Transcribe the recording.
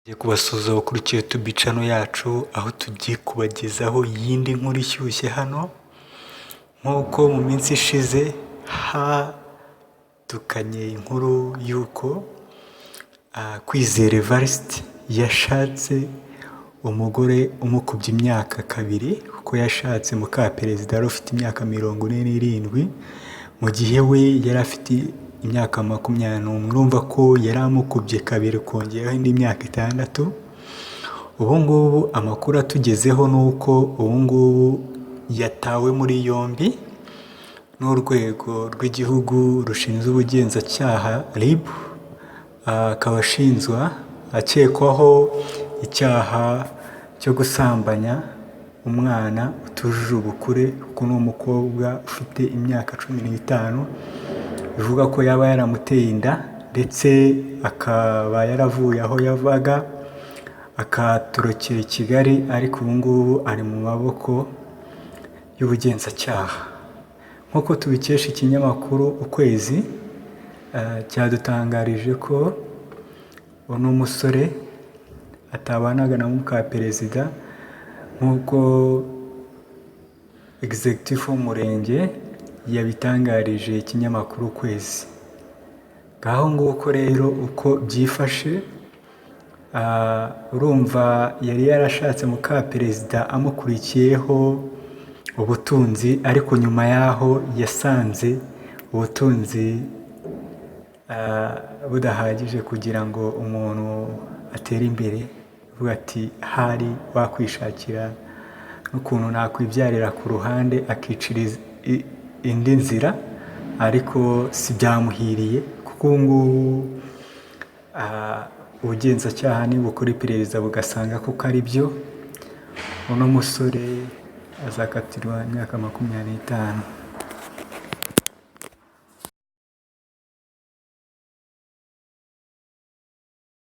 Ngiye kubasuhuza abakurikiye YouTube channel yacu, aho tugiye kubagezaho iyindi nkuru ishyushye hano. Nk'uko mu minsi ishize hadukanye inkuru y'uko Kwizera Evariste yashatse umugore umukubye imyaka kabiri, kuko yashatse muka perezida wari ufite imyaka 47, mu gihe we yari afite imyaka 21. Urumva ko yari amukubye kabiri kongeraho indi myaka 6. Ubu ngubu amakuru atugezeho ni uko ubu ngubu yatawe muri yombi n'urwego rw'igihugu rushinzwe ubugenzacyaha RIB, akaba ashinjwa, akekwaho icyaha cyo gusambanya umwana utujuje ubukure, kuko ni umukobwa ufite imyaka 15, bivuga ko yaba yaramuteye inda, ndetse akaba yaravuye aho yavaga akatorokera i Kigali, ariko ubu ngubu ari mu maboko y'ubugenzacyaha. Nk'uko tubikesha ikinyamakuru Ukwezi, cyadutangarije ko uno musore atabanaga na muka perezida, nk'uko executive w'umurenge yabitangarije ikinyamakuru Ukwezi. Ngaho nguko rero uko byifashe. Urumva yari yarashatse muka perezida amukurikiyeho ubutunzi, ariko nyuma y'aho yasanze ubutunzi budahagije kugira ngo umuntu atere imbere, avuga ati hari wakwishakira n'ukuntu nakwibyarira ku ruhande, akicira indi nzira, ariko si byamuhiriye, kuko ubu ngubu ubugenzacyaha nibukora iperereza bugasanga koko ari byo, uno musore azakatirwa imyaka 25.